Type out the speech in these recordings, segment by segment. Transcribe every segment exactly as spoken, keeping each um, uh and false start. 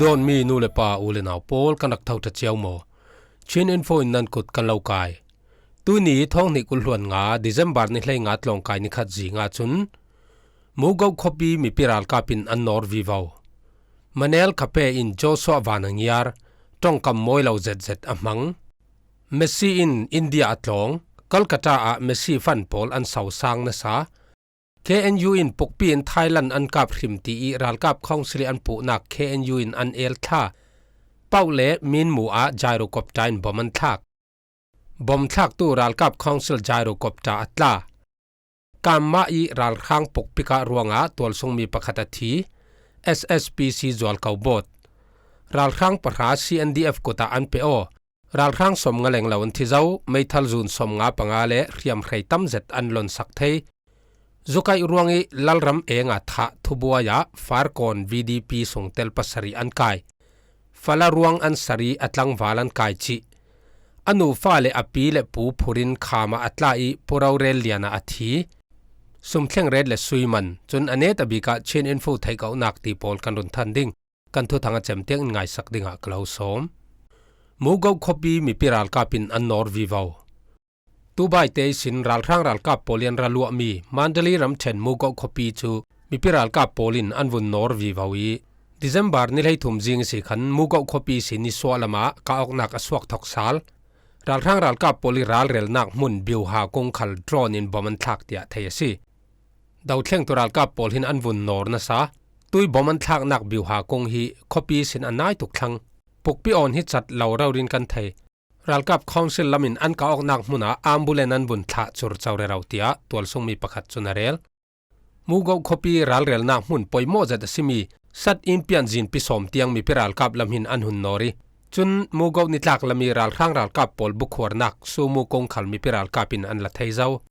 Dawnmi nu le pa, u le nau pawl, kan rak tho ṭha cio maw? Chin Info in nan kut kan lo kai. Tuni thawng hnih kul hluan nga, December ni hleinga tlawngkai ni khat zinga chun Mugoh khuapi mipi ralkap in an nawr vivo. Manel Khape in Joshua Van a ngiar, ṭawngkam mawi lo zetzet a hmang. Messi in India a tlawng, Kolkata ah Messi fan pawl an sosang nasa. K N U in pukpi in Thailand an kap hrim ti ih ralkap council ih an puhnak K N U in an el thla. Pauh le Minmu ah gyrocopter in bom an thlak. Bom thlaktu ralkap council gyrocopter a tla. Kanmah ih ralhrang pukpik ah ruangah tualsung mi pakhat a thi. S S P C Zualko bawt. Ralhrang pahra C N D F kut ah an pe aw. Ralhrang sawmnga leng lo an thi zo, meithal zun sawmnga panga le hriamhrei tam zet an lonsak thei. Zukaih ruang ih lalram enga thah thubuai ah Farkawn V D P sung tel pasarih an kai. Fala ruang an sarih a tlangval an kai cih. A nufa le a pi le pu phurin kham ah a tla ih Pu Rorel Lian ah a thi. Sumthleng ret le sui man, cun a net a bik ah Chin Info theih kauhnak ti pawl kan run than ding. Kan thuthang a cem tiang in ngaisak dingah ka lo sawm. Mugoh khuapi mipi ralkap in an nawr vivo. Tubaite ihsin ralhrang ralkap pawl ih an ra luahmi Mandalay ramṭhen Mugoh khuapi cu mipi ralkap pawl in an vun nawr vivo ih, December ni hleithum zing ihsi khan Mugoh khuapi ihsin nisuah lamah kah awknak a suak thok sal. Ralhrang ralkap pawl ih ralrelnak hmun Biuha kung khal drone in bom an thlak tiah thei a si. Dothlengtu ralkap pawl hin an vun nawr nasa. Tui bom an thlaknak Biuha kung hi khuapi ihsin a nai tuk thlang. Pukpi awn hi cat lo rori in kan thei. Ralkap council lam in an kah awknak hmun ah ambulance an vun thlah curco rero tiah tualsung mi pakhat cun a rel. Mugoh khuapi ralrelnak hmun poimawh zet a simi Sat in pianzinpi sawm tiang mipi ralkap lam hin an hun nawr ih, cun Mugoh nitlak lam ih ralhrang ralkap pawl bukhuarnak Sumu kung khal mipi ralkap in an la thei zo.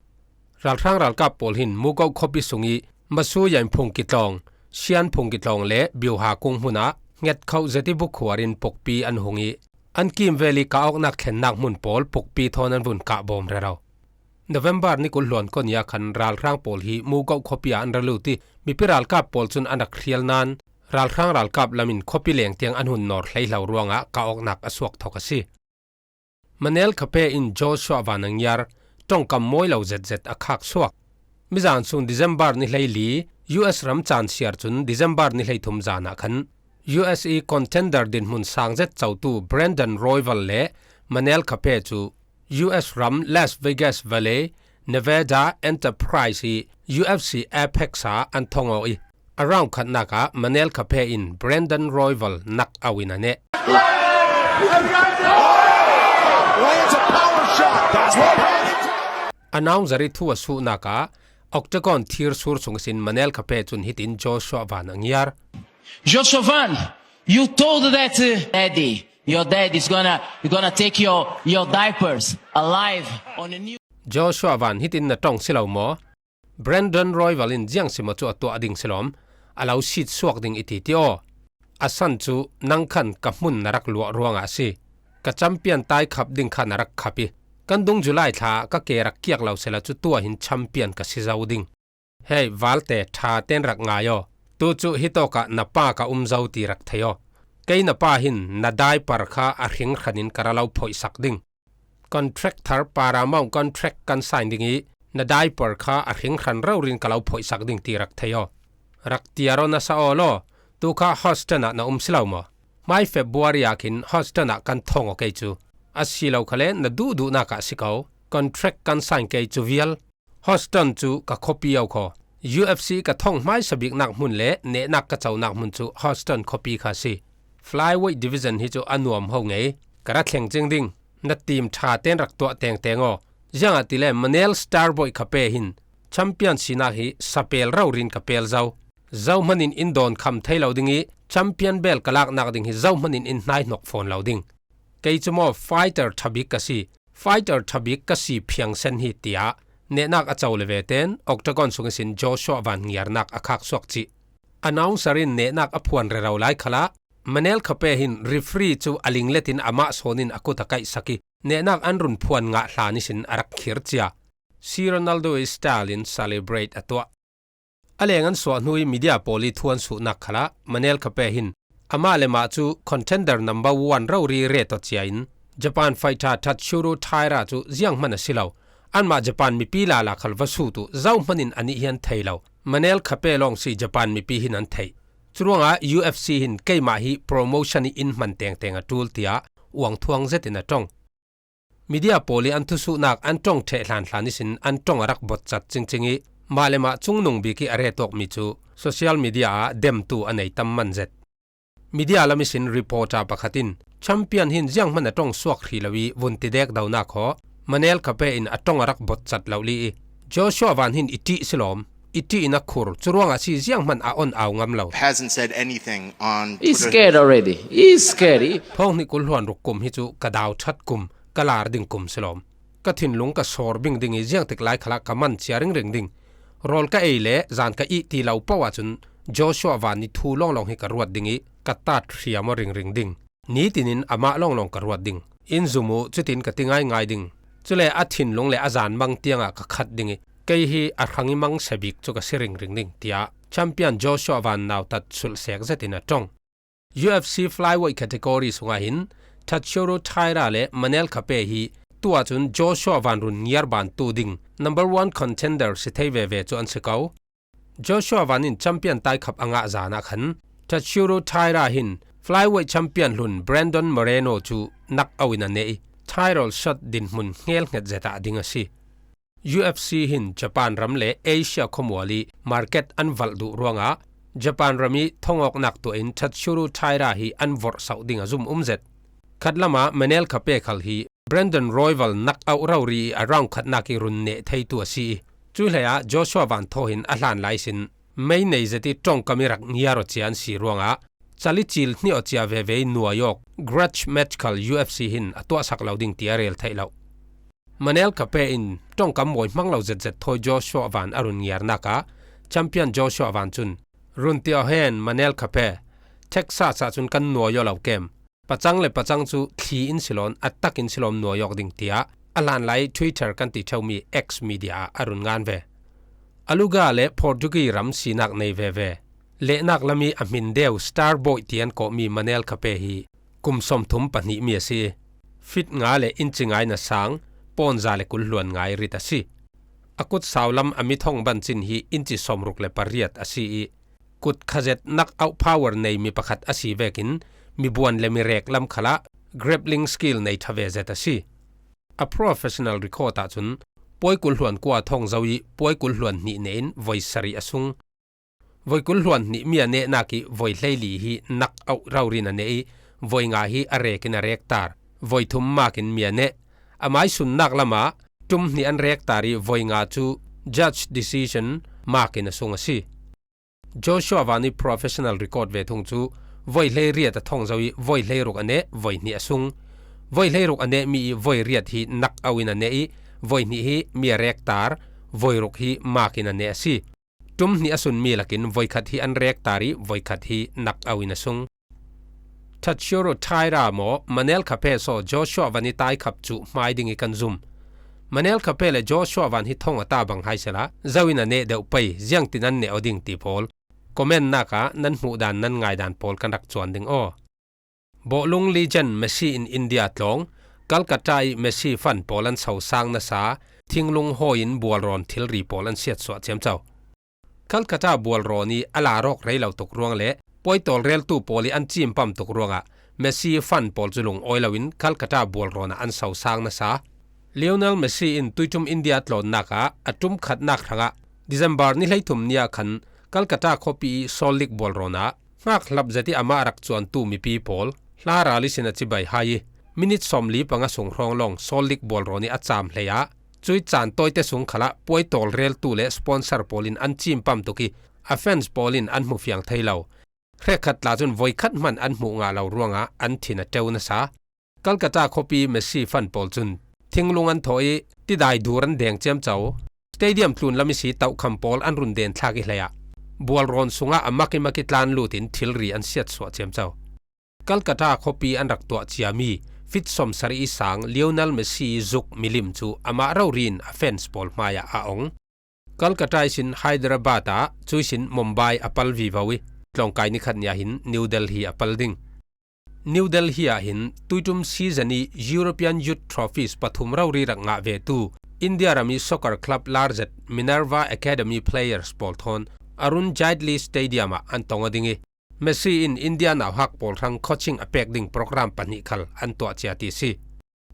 Ralhrang ralkap pawl hin Mugoh khuapi sung ih Masu Yain phung kitlawng, Sian phung kitlawng le Biuha kung hmun ah hnget khoh zet ih bukhuar in pukpi an hung ih, an kimvel ih kah awknak thlennak hmun pawl pukpi thawn an vun kah bawm rero. November ni kul hluan kua ni ah khan ralhrang pawl hi Mugoh khuapi ah an ra lut ih, mipi ralkap pawl cun an rak hrial nain, ralhrang ralkap lam in khuapi leng tiang an hun nawr hleihlo ruangah kah awknak a suak thok a si. Manel Khape in Joshua Van a ngiar, ṭawngkam mawi lo zetzet a khak suak. Mizan sung December ni hleili, U S ram caan siar cun December ni hleithum zan ah khan U S ih contender dinhmun sang zet cotu Brandon Royval le Manel Khape cu U S ram Las Vegas Valley, Nevada Enterprise ih U F C Apex ah an thong aw ih, a round khatnak ah Manel Khape in Brandon Royval knock out in a neh. Lands a power shot. That's what happened. Announcer ih thu a suhnak ah Octagon thir sur sung ihsin Manel Khape cun hitin Joshua Van a ngiar. Joshua Van, you told that, uh, daddy, your dad is gonna, gonna take your, your diapers alive on a new. Joshua Van hitin na ṭong si lo maw? Brandon Royval in ziang si maw cu a tuah ding si lawm, a lo sit suak ding i ti ti aw. A san cu nang khan ka hmun na rak luah ruangah a si. Ka champion tai khap ding kha na rak khap ih, kan dung July thla ah ka ke rak kiak lo sehla cu tuah hin champion ka si zo ding. Hei, valte ṭha tein rak ngai aw. Tu cu hitawk ah na pa ka um zo ti rak thei aw. Kei na pa hin na diaper kha a hringhran in ka ra lo phoihsak ding. Contractor Paramount contract kan sign ding ih na diaper kha a hringhran rori in ka lo phoihsak ding ti rak thei aw. Rak tiar aw, na sa aw law. Tu kha Houston ah na um si lo maw? Hmai February ah khin Houston ah kan thong aw kei cu. A si lo khal le na duhduhnak ah si ko. Contract kan sign kei cu vial. Houston cu ka khuapi aw khaw. U F C ka thong hmaisa biknak hmun le nehnak ka conak hmun cu Houston khuapi kha a si. Flyweight division hi cu a nuam ho ngei. Ka ra thleng cing ding. Na team ṭha tein rak tuah tengteng aw. Ziangahtile Manel Starboy Khape hin champion sinak hi sapel rori in ka pel zo. Zohman in in dawn kham thei lo ding ih champion bel ka laknak ding hi zohman in in hnaihnok fawn lo ding. Kei cu maw fighter ṭha bik ka si, fighter ṭha bik ka si phiang sen hi, tiah nehnak a co le ve tein Octagon sung ihsin Joshua Van ngiarnak a khak suak cih. Announcer in nehnak a phuan rero lai khalah Manel Khape hin referee cu a linglet in amah sawn in a kut a kaihsak ih nehnak an run phuan ngah hlan ihsin a rak khir cia. C Ronaldo style in celebrate a tuah. A leng an suah hnu ih media pawl ih thu an suhnak khalah Manel Khape hin Amah le mah cu contender number one rori ret aw cia in Japan fighter Tatsuro Taira cu zianghman a si lo. Anmah Japan mipi lala khal va sut uh, zohman in anih hi an thei lo. Manel Kape lawng si Japan mipi hin an theih. Curuangah U F C hin keimah hi promotion i in hman tengteng a ṭul tiah uangthuang zetin a ṭong. Media pawl i an thusuhnak an ṭong ṭheh hlanhlan ihsin an ṭong a rak botcat cingcing i, mah le mah cungnung bik i a ret awkmi cu social media ah demtu a nei tam man zet. Media lam ihsin reporter pakhat in champion hin zianghman a ṭong suak hrih lo i vun ti dek donak haw Manel Kape in a ṭong a rak botcat lo li i, Joshua Van hin i ṭih si lawm, i ṭih in a khur, curuangah si zianghman a on au ngam lo. Hasn't said anything on He's Twitter. Scared already. He's scared. He Thawng hnih kul hluan ruk kum hi cu ka dau ṭhat kum, ka lar ding kum si lawm. Ka thinlung ka sawr bing ding i ziangtik lai khalah ka man cia ringring ding. Rawl ka ei le zan ka ih ti lo paoh ahcun Joshua Van i thu lawnglawng hi ka ruat ding i ka tat hriam aw ringring ding. Nitinin amah lawnglawng ka ruat ding. In zum uh, cutin ka ti ngaingai ding. Cule a thinlung le a zan mang tiangah ka khat ding i kei hi a hrang i mang sia bik cu ka si ringring ding, tiah champion Joshua Van nautat sulhsek zetin a ṭong. U F C flyweight category sungah hin Tatsuro Taira le Manel Kape hi tu ahcun Joshua Van run ngiar bantu ding number one contender si thei veve cu an si ko. Joshua Van in champion taikhap a ngah zan ah khan Tatsuro Taira hin flyweight champion hlun Brandon Moreno cu knock out in a neh i, title shot dinhmun hngelhnget zet ah ding a si. U F C hin Japan ram le Asia khuamual i market an valh duh ruangah Japan ram i thongawknak tuah in Tatsuro Taira hi an vorhsauh ding a zum um zet. Khatlamah Manel Kape khal hi Brandon Royval knock out rori i a round khatnak i run neh theitu a si i, cu hleiah Joshua Van thaw hin a hlan lai sin mei nei zet i ṭongkam i rak ngiar aw cia an si ruangah cali cil hnih aw cia veve i nuai awk grudge match khal U F C hin a tuahsak lo ding ti a rel theih lo. Manel Kape in ṭongkam mawi hmang lo zetzet thawi Joshua Van a run ngiarnak ah champion Joshua Van cun, "Run ti aw hen, Manel Kape, Texas ah cun kan nuai aw lo kem. Pacang le pacang cu thli in si lawn, a tak in si lawm nuai awk ding," tiah a hlanlai Twitter kan ti ṭheumi X media ah a run ngan ve. Aluga le Portuguese ram sinak nei veve, lehnak lam i a hmin deu star boy ti an kawhmi Manel Kape hi kum sawmthum pahnihmi a si. Fit nga le inci ngai na sang, pawn za le kul hluan ngai rit a si. A kut sau lam a mi thong bancin hi inci sawmruk le pariat a si i, kut khazet knock out power nei mi pakhat a si vekin mibuan le mirek lam khalah grappling skill nei ṭha ve zet a si. A professional record ahcun puai kul hluan kua thong zo i puai kul hluan hnih nehin voi sarih a sung. Voi kul hluan hnih mi a nehnak i voi hleili hi knock out rori in a neh i voi nga hi a rek in a rektar. Voi thum makin mi a neh. A maisunnak lamah ṭum hnih an rektar i voi nga cu judge decision makin a sung a si. Joshua Van i professional record ve thung cu voi hleiriat a thong zo i voi hleiruk a neh, voi hnih a sung. Voi hleiruk a nehmi i voi riat hi knock out in a neh i voi hnih hi mi a rektar, voi ruk hi makin a neh a si. Ṭum hnih a sunmi lakin voi khat hi an rektar i voi khat hi knock out in a sung. Tatsuro Taira maw, Manel Kape saw Joshua Van i taikhap cu hmai ding i kan zum. Manel Kape le Joshua Van hi thong a ta bang hai sehla, zo in a neh deuh pei, ziangtin an neh aw ding ti pawl comment nak ah nan hmuh dan nan ngai dan pawl kan rak cuan ding aw. Bawlung legend Messi in India tlawng, Calcutta i Messi fan pawl an sosang nasa, thinglung hawi in bualrawn thilri pawl an siatsuah ciamco. Calcutta bualrawn i a lar awk rei lo tuk ruang le puai tawlreltu pawl i an cimpam tuk ruangah Messi fan pawl cu lungawi loin Calcutta bualrawn ah an sosang nasa. Lionel Messi in tuiṭum India tlawnnak ah a ṭum khatnak hrangah December ni hleithum ni ah khan Calcutta khuapi i Salt Lake bualrawn ah hngakhlap zet i amah rak cuantu mipi pawl hla ral ihsin a cibai hai i, minit sawmli panga sung hrawng lawng Salt Lake bualrawn i a cam hlei ah, cui caan tawite sung khalah puai tawlreltu le sponsor pawl in an cimpam tuk i, a fans pawl in an hmu fiang thei lo. Hrekkhat tla cun voi khat hman an hmuh ngah lo ruangah an thin a ṭeu nasa. Calcutta khuapi Messi fan pawl cun thinglung an thawh i, tidai dur an deng ciamco. Stadium tlun lam ihsi tohkham pawl an run den thlak i hleiah bualrawn sungah a mak i mak i tlan lut in thilri an siatsuah ciamco. Calcutta khuapi an rak tuah ciami fit sawmsarih i sang Lionel Messi zuk milim cu amah rori in a fans pawl hmaiah a ong. Calcutta ihsin Hyderabad ah, cu ihsin Mumbai a pal vivo i, tlawngkai ni khat ni ah hin New Delhi a pal ding. New Delhi ah hin tuiṭum season i European Youth Trophies pathum rori rak ngah vetu India ram i soccer club lar zet Minerva Academy players pawl thawn Arun Jaitley Stadium ah an tong aw ding i, Messi in India nauhak pawl hrang coaching a pek ding program pahnih khal an tuah ciat i si.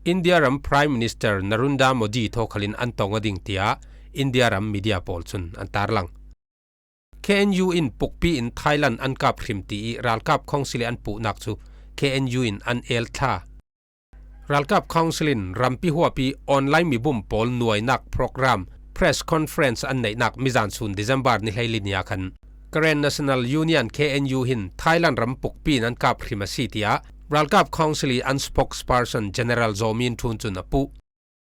India ram Prime Minister Narendra Modi thaw khalin an tong aw ding, tiah India ram media pawl cun an tarlang. K N U in pukpi in Thailand an kap hrim ti i ralkap council i an puhnak cu K N U in an el thla. Ralkap council in rampi huapi online mibum pawl nuainak program press conference an neihnak mizan sun December ni hleili ni ah khan Karen National Union K N U hin Thailand ram pukpi in an kap hrim a si, tiah ralkap council i an spokesperson General Zaw Min Htun cun a puh.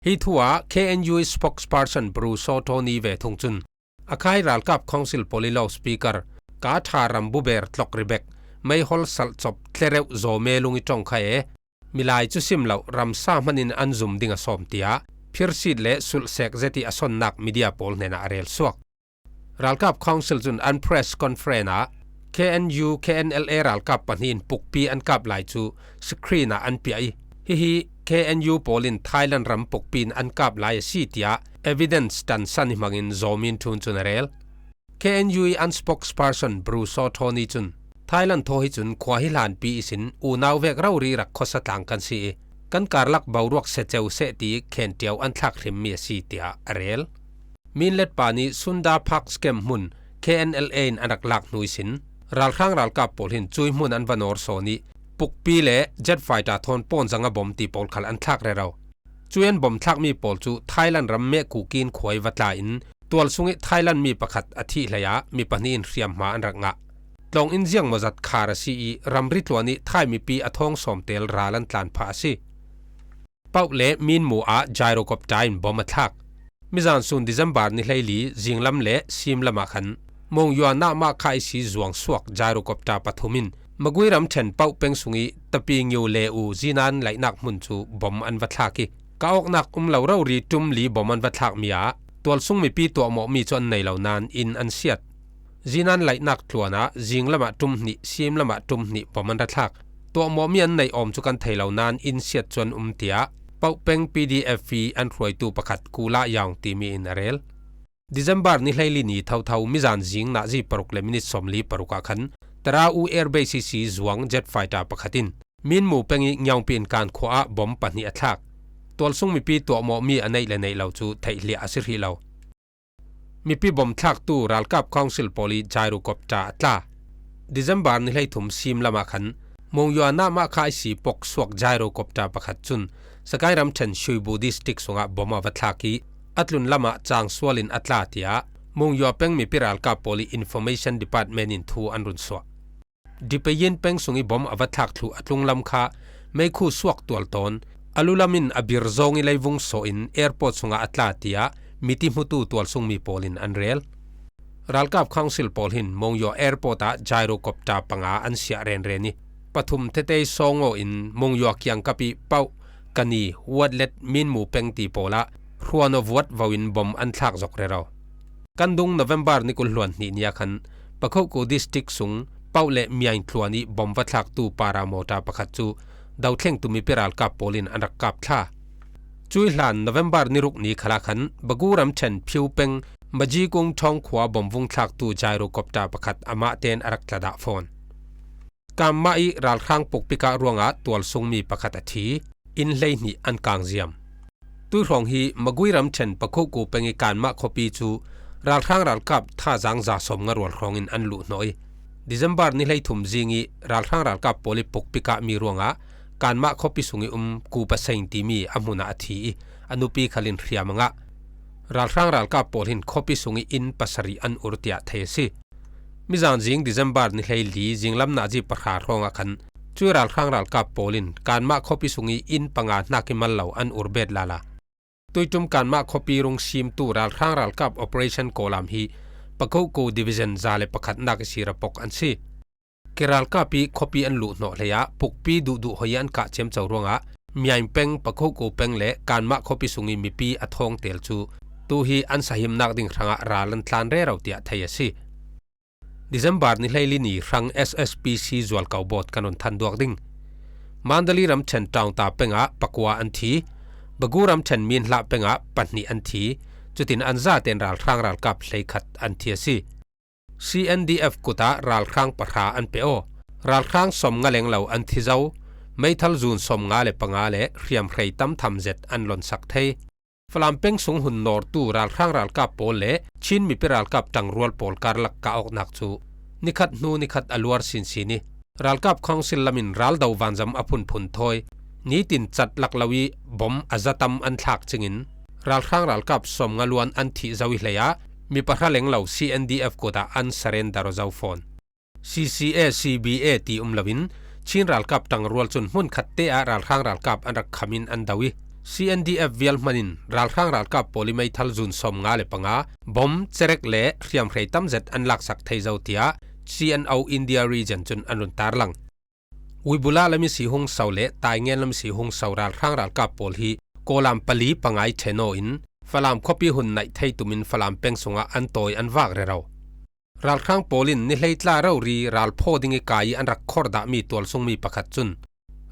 Hi thu ah K N U i spokesperson Bru Saw Thaw Ni ve thung cun a khai ralkap council pawl i loudspeaker Ka Tha ram buber tlok ribek meihol salhcop tlereuh zaw melung i ṭong kha e, milai cu sim lo ramsa hman in an zum ding a sawm, tiah phirsit le sulhsek zet i a sonnak media pawl hnenah a rel suak. Ralkap council cun an press conference ah K N U K N L A ralkap pahnih in pukpi an kap lai cu screen ah an piah i, hihi K N U pawl in Thailand ram pukpi in an kap lai a si, tiah evidence tansan i hmangin Zaw Min Htun cun a rel. K N U i an spokesperson Bru Saw Thaw Ni cun Thailand thaw hi cun khua hi hlanpi ihsin unau vek rori rak khuasa tlang kan si i, kan karlak boruak se ceu seh ti khenṭiau an thlak hrimmi a si, tiah a rel. Minlet pa nih Sunda Park scam hmun K N L A in an rak lak hnu ihsin ralhrang ralkap pawl hin cui hmun an va nawr sawn i, pukpi le jet fighter thawn pawnzang a bom ti pawl khal an thlak rero. Cui an bom thlakmi pawl cu Thailand ram Mehkukin khua i va tla in tualsung i Thailand mi pakhat a thih hlei ah mi pahnih in hriamhma an rak ngah. Tlawng in ziangmawzat khar a si i ramri tluan i Thai mipi a thawng sawm tel ral an tlan phah a si. Pauh le Minmu ah gyrocopter in bom a thlak. Mizan sun December ni hleili zinglam le simlam ah khan Monywa Nahma kha i si zuang suak gyrocopter pathum in Magui ramṭhen Pauh peng sung i Tapingiu le u zinan laihnak hmun cu bom an va thlak i, ka awknak um lo rori ṭum li bom an va thlakmi ah tualsung mipi tuahmawhmi cu an nei lo nain an siat. Zinan laihnak tluan ah zinglam ah ṭum hnih, simlam ah ṭum hnih bom an ra thlak. Tuahmawhmi an neih awm cu kan thei lo nain siat cu an um, tiah Pauh peng P D F i an hruaitu pakhat Kula Yaung timi in a rel. December ni hleili ni thotho mizan zing nazi paruk le minit sawmli paruk ah khan Tara U Air Base i si zuang jet fighter pakhat in Minmu peng i Ngiaungpi in kan khua ah bom pahnih a thlak. Tualsung mipi tuahmawhmi a neih le neih lo cu theihliah a si hrih lo. Mipi bom thlaktu ralkap council pawl i gyrocopter a tla. December ni hleithum simlam ah khan Monywa Nahma kha i si pok suak gyrocopter pakhat cun Sakai ramṭhen Shuibu district sungah bom a va thlak i, a tlun lam ah cangsual in a tla, tiah Monywa peng mipi ralkap pawl i information department in thu an run suah. Dipeyin peng sung i bom a va thlak thluh a tlunglam kha meikhu suak tual tawn, a lulam in a bir zawng i leivung sawh in airport sungah a tla, tiah miti hmutu tualsungmi pawl in an rel. Ralkap council pawl hin Monywa airport ah gyrocopter panga an siah renren i, pathum Thetei Sawngaw in Monywa kiangkap i Pauh, Kani, Watlet, Minmu peng ti pawl ah hruan aw vuat vo in bom an thlak zok rero. Kan dung November ni kul hluan hnih ni ah khan Pakhoku district sung Pauh le Miaing tluan i bom va thlaktu para mawṭa pakhat cu dothlengtu mipi ralkap pawl in an rak kap thla. Cui hlan November ni ruk ni khal ah khan Bagu ramṭhen Phiu peng Majikung ṭhawng khua bom vung thlaktu gyrocopter pakhat amah tein a rak tla dah fawn. Kanmah i ralhrang pukpikah ruangah tualsungmi pakhat a thi, inn hleihnih an kangziam. Tuihrawng hi Magui ramṭhen Pakhoku peng i Kanmah khuapi cu ralhrang ralkap thazang za sawmnga rual hrawngin an luhhnawh i, December ni hleithum zing i ralhrang ralkap pawl i pukpikahmi ruangah Kanmah khuapi sung i um Ku Paseng timi a hmun ah a thi i, a nupi khal in hriam a ngah. Ralhrang ralkap pawl hin khuapi sung i inn pasarih an ur tiah thei a si. Mizan zing December ni hleili zinglam nazi pahra hrawngah khan cui ralhrang ralkap pawl in Kanmah khuapi sung i inn panga hnak i mal lo an ur bet lala. Tuiṭum Kanmah khuapi rung simtu ralhrang ralkap operation kawlam hi Pakhoku division za le pakhatnak i si rapok an si. Keralkap i khuapi an luhhnawh hleiah pukpi duhduh hoi an kah ciamco ruangah Miaing peng, Pakhoku peng le Kanmah khuapi sung i mipi a thawng tel cu tu hi an sahimnak ding hrangah ral an tlan rero tiah thei a si. December ni hleili ni hrang S S P C zualkau bawt kan rawn than duak ding. Mandalay ramṭhen Taungta pengah pakua an thi, Bago ramṭhen Minhla pengah pahnih an thi, chutin an zaten ralhrang ralkap hleikhat an thi a si. C N D F kutah ralhrang pahra an pe aw. Ralhrang sawmnga leng lo an thi zo, meithal zun sawmnga leh panga leh hriamhrei tam tham zet an lawnsak thei. Falam peng sung hun nawrtu ralhrang ralkap pawl leh Chin mipi ralkap ṭangrual pawl karlak kah awknak chu ni khat hnu ni khat a luar sinsin i, Ralkap Council lamin ral do vanzam a phunphun thawi, nitin chat lak lo i bom a za tam an thlak chingin, ralhrang ralkap sawmnga luan an thih zo i hleia, mi pahra leng lo C N D F kutah an surrender zo fawn. C C A, C B A ti um loin, Chin ralkap ṭangrual chun hmun khat te ah ralhrang ralkap an rak khamin an do i, C N D F vial hmanin ralhrang ralkap pawl i meithal zun sawmnga leh panga, bom, cherek leh hriamhrei tam zet an laksak thei zo, tiah C N O India Region chun an rawn tarlang. Wibula lam i si hung so leh Taingen lam i si hung so ralhrang ralkap pawl hi Kawlam pali pangai ṭhen awin Falam khawpi hun naih thei tumin Falam peng sungah an tawi an vak rero. Ralhrang pawlin ni hleitla rori ralphaw ding i kai i an rak khawr dah mi tualsung mi pakhat chun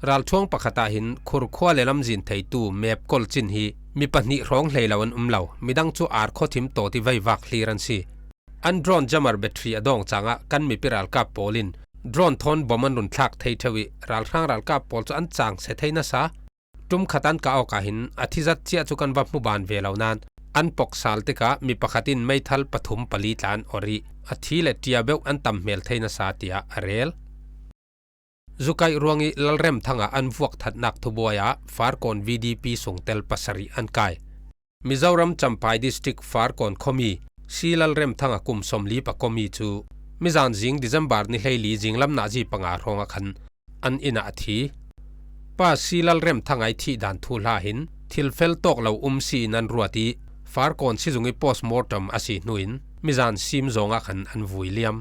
ralthuang pakhatah hin Khurkhua leh lamzin theitu Mep Kol Chin hi mi pahnih hrawng hlei lo an um lo, midang chu ar khaw thim tawt i vei vak hlir an si. An drone jammer battery a dawng changah kan mipi ralkap pawlin drone thawn bom an rawn thlak thei theu i, ralhrang ralkap pawl chu an chang se thei nasa. Tum khat an kah awkah hin a thi zat chiah chu kan va hmu ban ve lo nan, an pawk sal tikah mi pakhatin meithal pathum pali tla an awrh i, a thi leh ṭia beuh an tam hmel thei nasa, tiah a rel. Zukaih ruang i Lalremthanga an vuak thatnak thubuaiah Farkawn V D P sungtel pasarih an kai. Mizoram Champhai District Farkawn khawmi C Lalremthanga kum sawmli pakuami chu mizan zing December ni hleili zinglam nazi panga hrawngah khan an inah a thi. Pa C Lalremthanga i thih dan thuhla hin thil fel tawk lo um si in an ruat i, Farkawn sizung i postmortem a si hnuin mizan sim zawngah khan an vui liam.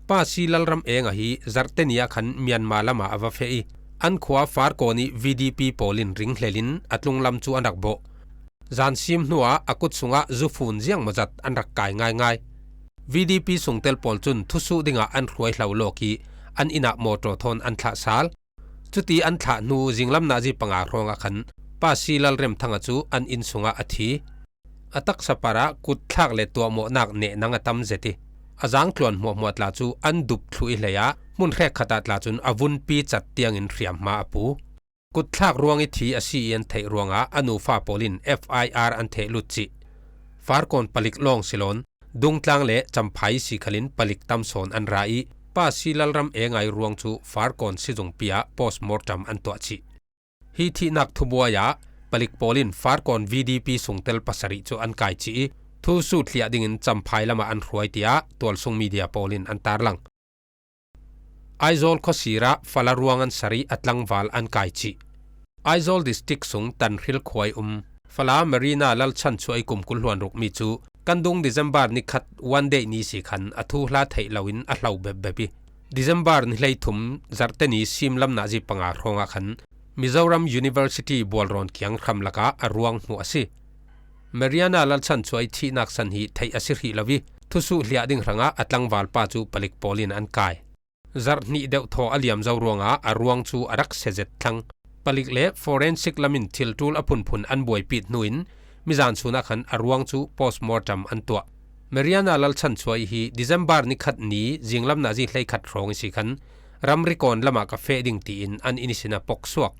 Pa C Lalramenga hi Zarhteni ah khan Myanmar lamah a va feh i, an khua Farkawn i V D P pawlin ringhlelin a tlung lam chu an rak bawh. Zan sim hnuah a kut sungah zu fun ziang maw zat an rak kai ngaingai. V D P sungtel pawl chun thusuh dingah an hruai hlau lawk i, an inah mawtaw thawn an thlah sal. Chuti an thlah hnu zinglam nazi panga hrawngah khan Pa C Lalremthanga chu an in sungah a thi. A taksa parah kutthlak leh tuahmawhnak nehnang a tam zet i, a zangtluan hmuahhmuah tla chu an dup thluh i hleiah hmun hrek khatah tla chun a vunpi chat tiangin hriamhma a pu. Kutthlak ruang i thi a si i an theih ruangah a nufa pawlin F I R an theh lut chih. Farkawn palik lawng silawn, Dungtlang leh Champhai si khalin palik tam sawn an ra i, Pa C Lalramenga i ruang chu Farkawn sizungpi ah postmortem an tuah chih. Hi thihnak thubuaiah palik pawlin Farkawn V D P sungtel pasarih chu an kai chih i, thusuh thliah dingin Champhai lamah an hruai, tiah tualsung media pawlin an tarlang. Aizawl khawsirah fala ruang an sarih a tlangval an kai chih. Aizawl District sung Tanhril khua i um fala Marina Lalchhanchuai kum kul hluan ruk mi chu kan dung December ni khat One Day ni si khan a thuhla theih loin a hlau bep bep i, December ni hleithum Zarhteni simlam nazi panga hrawngah khan Mizoram University bualrawn kiang hram lakah a ruang hmuh a si. Mariana Lalchhanchuai thihnak san hi theih a si hrih lo i, thusuh hliah ding hrangah a tlangval pa chu palik pawlin an kai. Zarh hnih deuh thaw a liam zo ruangah a ruang chu a rak se zet thlang. Palik leh forensic lamin thil ṭul a phunphun an buaipih hnuin mizan sunah khan a ruang chu postmortem an tuah. Mariana Lalchhanchuai hi December ni khat ni zinglam nazi hleikhat hrawng i si khan ramri kawn lamah ka feh ding tiin an in i sin a pawk suak.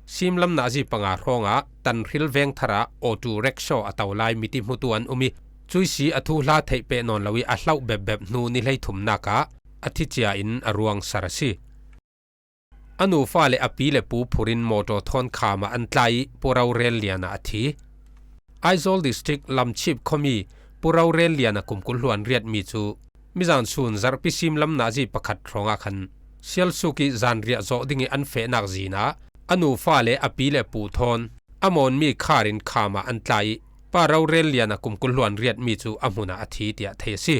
Simlam nazi panga hrawngah Tanhril veng tharah auto rickshaw a to lai miti hmutu an um i, chuisi a thuhla theih peh nawn lo i a hlauh bep bep hnu ni hleithumnak ah a thi chia in a ruang sar a si. A nufa leh a pi leh pu phurin mawtaw thawn kham ah an tlai i Pu Rorel Liana a thi. Aizawl District Lamchip khawmi Pu Rorel Liana kum kul hluan riat mi chu mizan sun zarhpi simlam nazi pakhat hrawngah khan sialsuk i zan riah zawh ding i an fehnak zinah a nufa leh a pi leh pu thawn a mawn mi kharin kham ah an tlai i Pa Rorel Liana kum kul hluan riat mi chu a hmunah a thi tiah thei a si.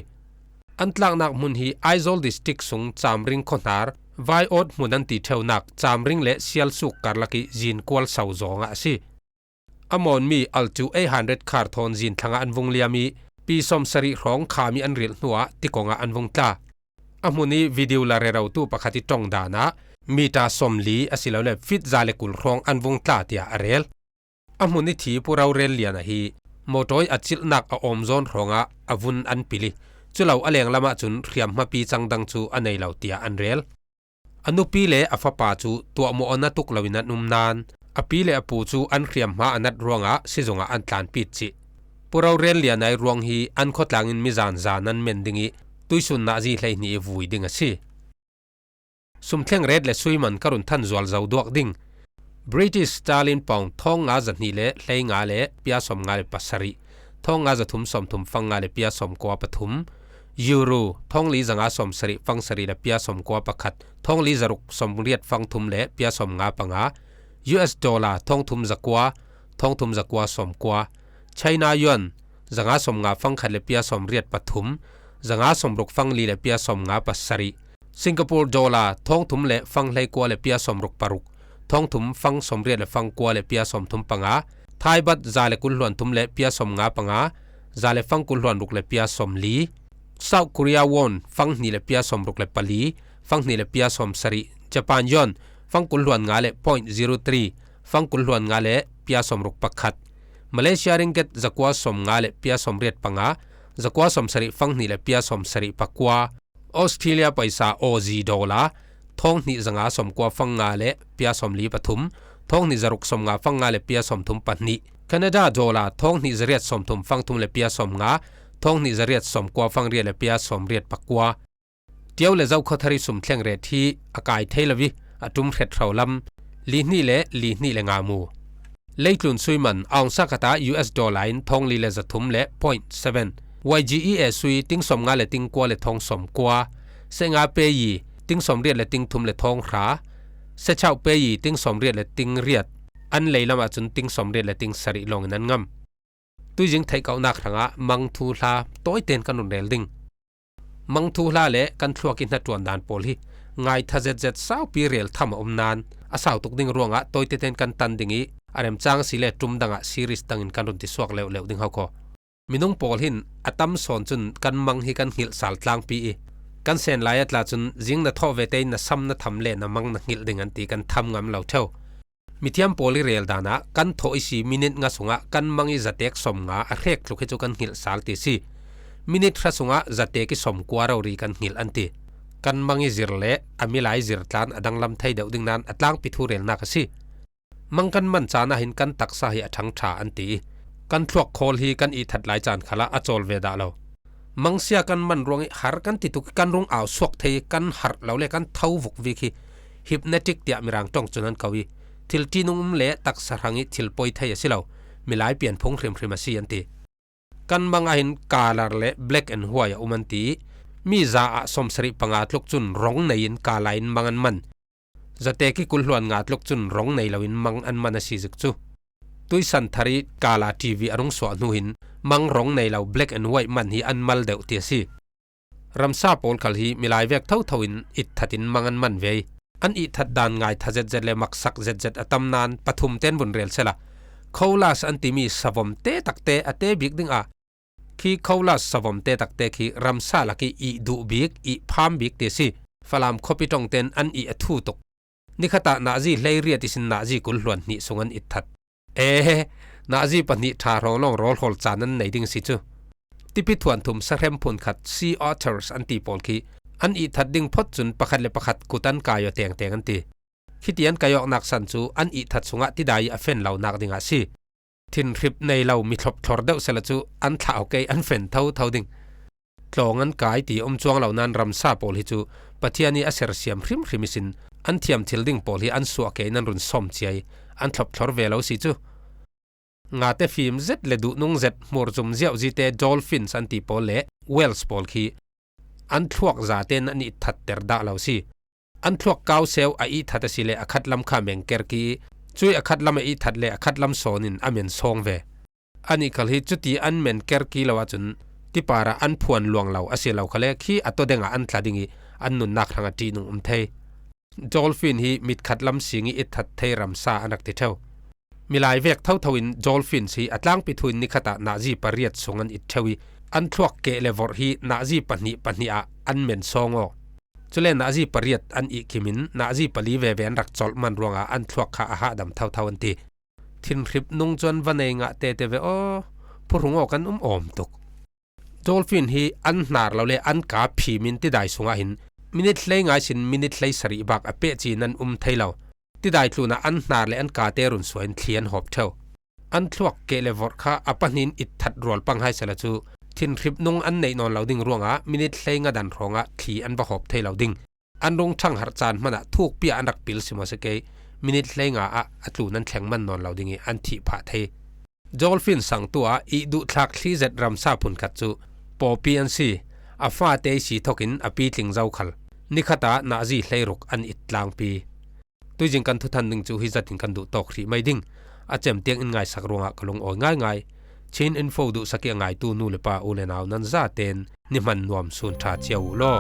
An tlaknak hmun hi Aizawl District sung Chamring khawhnar Vaiawt hmun an ti theunak Chamring leh Sialsuk karlak i zin kual so zawngah a si. A mawn mi Altu eight hundred khar thawn zin thlangah an vung liam i, pi sawmsarih hrawng kham i an rilh hnuah tikawngah an vung tla. A hmun i video la rerotu pakhat i ṭawng danah mita sawmli a si lo le feet za le kul hrawng an vung tla tiah a rel. A hmun i thi Pu Rorel Liana hi mawtawi a chilhnak a awm zawn hrawngah a vun an pil i, cu lo a lenglamah cun hriamhma pi cangdang cu a nei lo tiah an rel. A nupi le a fapa cu tuahmawh a na tuk loin an um nain a pi le a pu cu an hriamhma a nat ruangah sizungah an tlanpit cih. Pu Rorel Liana i ruang hi an khawtlangin mizan zan an men ding i tuisun nazi hleihnih i vui ding a si. Sumthleng ret le sui man ka run than zual zo duak ding. British Sterling Pound thawng nga zahnih le hleinga le pia sawmnga le pasarih, thawng nga zathum sawmthum fang nga le pia sawmkua pathum. Euro thawng li zanga sawmsarih fang sarih le pia sawmkua pakhat, thawng li zaruk sawmriat fang thum le pia sawmnga panga. U S dollar thawng thum zakua, thawng thum zakua sawmkua. China yuan zanga sawmnga fang khat le pia sawmriat pathum, zanga sawmruk fang li le pia sawmnga pasarih. Singapore dollar thawng thum le fang hleikua le pia sawmruk paruk, thawng thum fang sawmriat le fang kua le pia sawmthum panga. Thai baht za le kul hluan thum le pia sawmnga panga, za le fang kul hluan ruk le pia sawmli. South Korea won fang hnih le pia sawmruk le pali, fang hnih le pia sawmsarih. Japan yuan fang kul hluan nga le point zero three, fang kul hluan nga le pia sawmruk pakhat. Malaysia ringgit zakua sawmnga le pia sawmriat panga, zakua sawmsarih fang hnih le pia sawmsarih pakua. Australia paisa Aussie dollar thawng hnih zanga sawmkua fang nga le pia sawmli pathum, thawng hnih zaruk sawmnga fang nga le pia sawmthum pahnih. Canada dollar thawng hnih zariat sawmthum fang thum le pia sawmnga, thawng hnih zariat sawmkua fang riat le pia sawmriat pakua. Tio le Zo khawthar i sumthleng ret hi a kai thei lo i a tum hret hro lam. Li hnih le li hnih le nga mu. Leitlun sui man aung sa khat ah U S dollar in thawng li le zathum le point seven. Y G E A sui ting sawmnga le ting kua le thawng sawmkua. Senga peyi ting sawmriat le ting thum le thawng hra. Sechau peyi ting sawmriat le ting riat. An leilam ahcun ting sawmriat le ting sarih lawngin an ngam. Tuizing theihkauhnak hrangah mang thuhla tawiten kan run rel ding. Mang thuhla le kan thluak i hnaṭuan dan pawl hi ngaitha zetzet saupi rel tham a um nain a sau tuk ding ruangah tawiteten kan tan ding i a remcang si le ṭum dangah series dangin kan run ti suak leuhleuh ding ho kho. Minung pawl hin a tam sawn cun kan mang hi kan hngilh sal tlangpi i kan sen lai a tla cun zing na thawh ve tein na sam na tham le na mang na hngilh ding an ti kan tham ngam lo ṭheu. Mithiam pawl i rel dan ah kan thawh i si minit nga sungah kan mang i zatek sawmnga a hrek tluk hi cu kan hngilh sal ti si. Minit hra sungah zatek i sawmkua rori kan hngilh an ti. Kan mang i zir le a milai zir tlan a danglam thei deuh ding nain a tlangpi thu relnak a si. Mang kan man caan ah hin kan taksa hi a ṭhangṭha an ti i kan thluak khawl hi kan ihthat lai caan khalah a cawl ve dah lo. Mangsia kan man ruang i har kan ti tuk i kan rung au suak thei i kan harh lo le kan tho vuk vik hi hypnotic tiah Mirang ṭong cun an ko i thil ṭihnung um le taksa hrang i thil poi thei a si lo, milai pianphung hrimhrim a si an ti. Kan mang ah hin color le black and white a um an ti i mi za ah sawmsarih panga tluk cun rong nei in color in mang an man. Zatek i kul hluan nga tluk cun rong nei loin mang an man a si zik cu. Tuisan thar i color T V a rung suah hnu hin mang rong nei lo black and white man hi an mal deuh ti a si. Ramsa pawl khal hi milai vek thotho in itthat in mang an man ve i an itthat dan ngaitha zetzet le maksak zetzet a tam nain pathum ten vun rel sela. Colas an timi savom te takte a te bik dingah khi colas savom te takte khi ramsa lak i ih duh bik, ih pham bik ti a si. Falam khuapi ṭong ten an ih a thu tuk. Nikhatah nazi hleiriat ihsin nazi kul hluan hnih sung an itthat. Ee, nazi pahnih ṭha hrawng lawng rawl hawl caan an nei ding si cu. Tipi thuan thum sahrem phun khat sea otters an ti pawl khi an ihthat ding phot cun pakhat le pakhat kut an kai aw tengteng an ti. Khiti an kai awknak san cu an ihthat sungah tidai a fen lonak dingah si. Thinhrip nei lo mi thlop thlor deuh sela cu an thlah awk ei an fen thotho ding. Tlawng an kai ti a um cuang lo nain ramsa pawl hi cu Pathian i a sersiam hrimhrim ihsin an thiam thil ding pawl hi an suah ke in an run sawm cia i an thlop thlor ve lo si cu. Ngate fim zet le duhnung zet hmur zum ziauh zite dolphins an ti pawl le whales pawl khi an thluak zaten an ihthatter dah lo si. An thluak kauseu a ihthat a si le a khatlam kha mengkerki i cui a khatlam a ihthat le a khatlam sawn in a men sawng ve. Anih khal hi cuti an men kerki lo ahcun tipar ah an phuan luang lo a si lo khale khi a tawdeng ah an tla ding i an nunnak hrang a ṭihnung um thei. Dolphin hi mitkhat lam sing i itthat thei ramsa a nak ti ṭheu. Milai vek thotho in dolphins hi a tlangpi thu in nikhat ah nazi pariat sung an it ṭheu i an thluak keh le vorh hi nazi pahnih pahnih ah an men sawng aw. Cule nazi pariat an ih kimin nazi pali veve an rak colh man ruangah an thluak kha a hahdam thotho an ti. Thinhrip nung cu an va nei ngah tete ve aw, phuhrung aw kan um awm tuk. Dolphin hi an hnar lo le an ka phim in tidai sungah hin minit hleinga ihsin minit hleisarih bak a pehci in an um thei lo. Tidai tlunah an hnar le an kate run suai in thli an hawp ṭheu. An thluak keh le vorh kha a pahnih in itthat rual pang hai sehla cu thinhrip nung an neih nawn lo ding ruangah minit hleinga dan hrawngah thli an va hawp thei lo ding. An rung ṭhangharh caan hmanah thukpi ah an rak pil si maw si kei, minit hleinga ah a tlun an thleng man nawn lo ding ih an thih phah thei. Dolphin sangtu ah ih duhthlak thli zet ramsa phunkhat cu pawpi an si. A fate ih si thokin a pitling zokhal nikhat ah nazi hleiruk an it tlangpi. Tuizing kan thuthan ding cu hi zat in kan duh tawk hrih mai ding. A cem tiang in ngaisak ruangah ka lungawi ngaingai. Chin Info duhsak ih a ngaitu nu le pa u le nau nan zaten ni hman nuam sun ṭha cio uh law.